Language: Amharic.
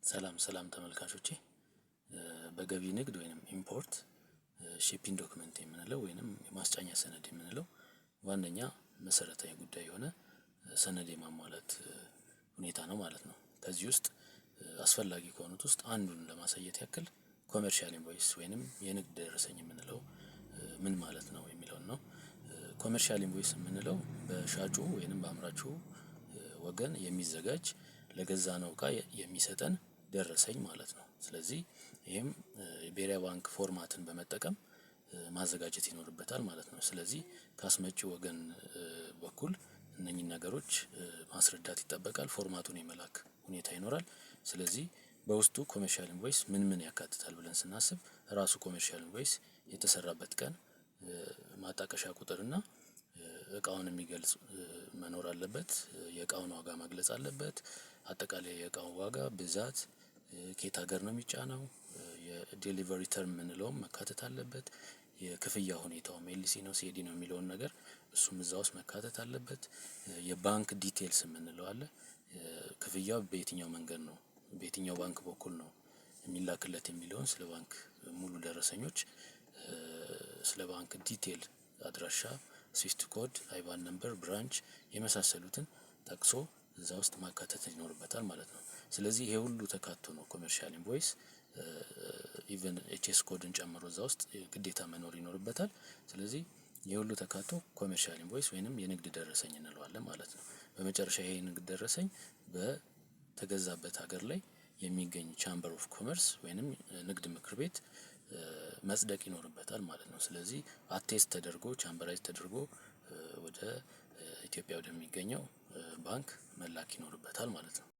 ሰላም ሰላም ተመልካቾቼ፣ በገቢ ንግድ ወይንም import shipping document የምንለው ወይንም የማስጫኛ ሰነድ የምንለው ዋነኛ መሰረታዊ ጉዳይ የሆነ ሰነድ የማሟላት ሁኔታ ነው ማለት ነው። ከዚህ ውስጥ አስፈላጊ ከሆኑት ውስጥ አንዱን ለማሳየት ያክል commercial invoice ወይንም የንግድ ደረሰኝ የምንለው ምን ማለት ነው የሚለውን ነው። Commercial invoice የምንለው በሻጩ ወይንም በአምራቹ ወገን የሚዘጋጅ ለገዛነው እቃ የሚሰጠን ደረሰኝ ማለት ነው። ስለዚህ ይህም የብሔራዊ ባንክ format ን በመጠቀም ማዘጋጀት ይኖርበታል ማለት ነው። ስለዚህ ከአስመጪው ወገን በኩል እነኚህን ነገሮች ማስረዳት ይጠበቃል። Format ኡን የመላክ ሁኔታ ይኖራል። ስለዚህ በውስጡ commercial invoice ምን ምን ያካትታል ብለን ስናስብ ራሱ commercial invoice የተሰራበት ቀን፣ ማጣቀሻ ቁጥር እና እቃውን የሚገልጽ መኖር አለበት። የእቃውን ዋጋ መግለጽ አለበት። አጠቃላይ የእቃውን ዋጋ፣ ብዛት፣ ከየት ሀገር ነው የሚጫነው፣ የ delivery term የምንለውም መካተት አለበት። የክፍያ ሁኔታውም LC ነው CAD ነው የሚለውን ነገር እሱም እዛ ውስጥ መካተት አለበት። የባንክ details የምንለው አለ። ክፍያው በየትኛው መንገድ ነው፣ በየትኛው ባንክ በኩል ነው የሚላክለት የሚለውን ስለ ባንክ ሙሉ ደረሰኞች፣ ስለ ባንክ detail አድራሻ፣ SWIFT code፣ IBAN number፣ branch የመሳሰሉትን ጠቅሶ እዛ ውስጥ ማካተት ይኖርበታል ማለት ነው። ስለዚህ ይሄ ሁሉ ተካቶ ነው commercial invoice፣ even HS code ን ጨምሮ እዛ ውስጥ ግዴታ መኖር ይኖርበታል። ስለዚህ ይሄ ሁሉ ተካቶ commercial invoice ወይንም የንግድ ደረሰኝ እንለዋለን ማለት ነው። በመጨረሻ ይሄ የንግድ ደረሰኝ በተገዛበት ሀገር ላይ የሚገኝ chamber of commerce ወይንም ንግድ ምክር ቤት መጽደቅ ይኖርበታል ማለት ነው። ስለዚህ attest ተደርጎ፣ chamberize ተደርጎ ወደ ኢትዮጵያ ወደሚገኘው ባንክ መላክ ይኖርበታል ማለት ነው።